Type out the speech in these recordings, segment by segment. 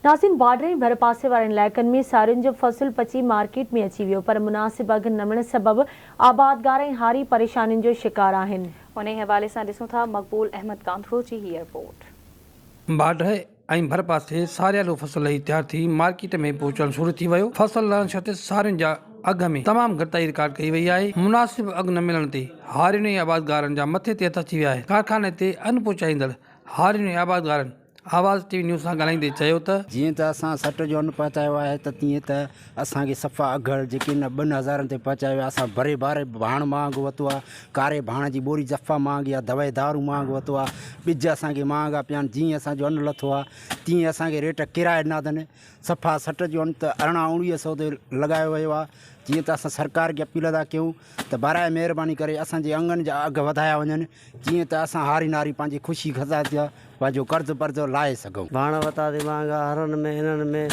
ناظرين بارڊر ۽ ڀرپاسي وارن علائقن ۾ سارين جو فصل پچي مارڪيٽ ۾ اچي ويو پر مناسب اگهه نه ملڻ سبب آبادگار ۽ هاري پريشانين جو شڪار آهن. انهي حوالي سان ڏسون ٿا مقبول احمد ڪانڌڙو جي هيء رپورٽ. بارڊر ۽ ڀرپاسي ساريالو فصل لهي تيار ٿي مارڪيٽ ۾ پهچڻ شروع ٿي ويو، فصل لهڻ شرط سارين جا اگهه ۾ تمام گهٽتائي رڪارڊ ڪئي وئي آهي، مناسب اگهه نه ملڻ تي هارين ۽ آبادگارن جا مٿي تي هٿ اچي ويا آهن، ڪارخاني تي ان پهچائيندڙ هارين ۽ آبادگارن آواز ٽي وي نيوز سان ڳالهائيندي چيو ته. جيئن ته اسان سٽ جو ان پهچايو آهي ته تيئن ته اسان کي صفا اگهڙ جيڪي ان ٻن هزارن تي پهچايو آهي اسان ڀري باري ڀاڻ مهانگو وتو آهي ڪاري ڀاڻ جي ٻوري صفا مهانگي آهي دوائي دارو مهانگو وتو آهي ٻج اسان کي مهانگا پيا آهن جيئن اسان جو ان لٿو آهي تيئن اسان کي ريٽ ڪيرائي ڏنا اٿن صفا سٽ جو ان ته ارڙهن اوڻويهه سئو تي لڳايو ويو آهي جيئن ته اسان سرڪار کي اپيل ٿا ڪيون ته براء مهرباني ڪري اسان جي انگن جا اگهه وڌايا وڃن جيئن ته اسان هاري ناري پنهنجي خوشي خزا جا پنهنجو قرض پرزو لاهي سگهون. ڀاڻ وتا ٿي مهانگا هرن ۾ انهن ۾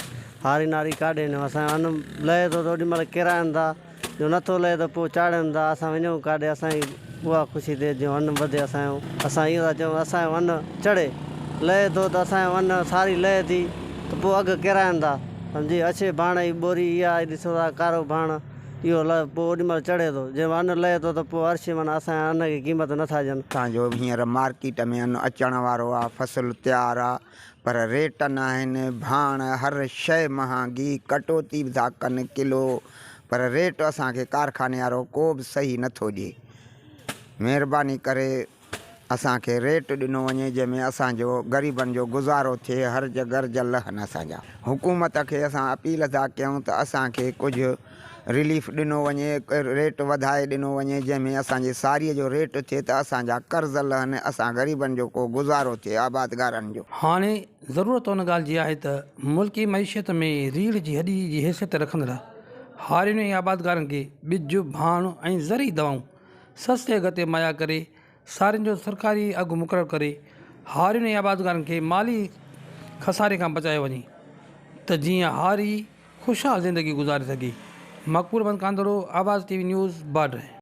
هاري ناري ڪاڏي وڃون اسان جو ان لهي ٿو ته اوڏي مهل ڪيرائن ٿا جو نٿو لهي ته پوء چاڙهين ٿا اسان وڃون ڪاڏي اسان جي اها خوشي ٿئي جو ان وڌي اسان جو اسان اهو ٿا چئون اسان جو ان چڙهي لهي ٿو ته اسان جو ان ساري لهي ٿي ته پوء اگهه ڪيرائن ٿا سمجهي اڇي ڀاڻ جي ٻوري اها آهي ڏسو ٿا ڪارو ڀاڻ اهو لهه پوء اوڏي مهل چڙهي ٿو، جنهن مهل ان لهي ٿو ته پوء عرشي معنيٰ اسان جي ان کي قيمت نه ٿا ڏين. اسان جو هينئر مارڪيٽ ۾ ان اچڻ وارو آ، فصل تيار آ، پر ريٽ ناهن، ڀاڻ هر شيء مهانگي، ڪٽوتي به ٿا ڪن ڪلو، پر ريٽ اسان کي ڪارخاني وارو ڪو به صحيح نٿو ڏئي. مهرباني ڪري اسان کي ريٽ ڏنو وڃي جنهن ۾ اسان جو غريبن جو گذارو ٿئي هرج گرج لهن اسان جا. حڪومت کي اسان اپيل ٿا ڪيون ته اسان کي ڪجهه رليف ڏنو وڃي ريٽ وڌائي ڏنو وڃي جنهن ۾ اسان جي ساري جو ريٽ ٿئي ته اسان جا قرض لهن اسان غريبن جو ڪو گذارو ٿئي آبادگارن جو. هاڻي ضرورت ان ڳالهه جي آهي ته ملڪي معيشت ۾ ريڙهه جي هڏي جي حيثيت رکندڙ هارين ۽ آبادگارن کي ٻج، ڀاڻ ۽ زرعي دوائون سستي اگهه تي مهيا ڪري سارين جو سرڪاري اگهه مقرر ڪري هارين ۽ آبادگارن کي مالي خساري کان بچايو وڃي ته جيئن هاري خوشحال زندگي گذاري سگهي. Maqbool Ahmed Kandhro, Awaz T V news, Badri.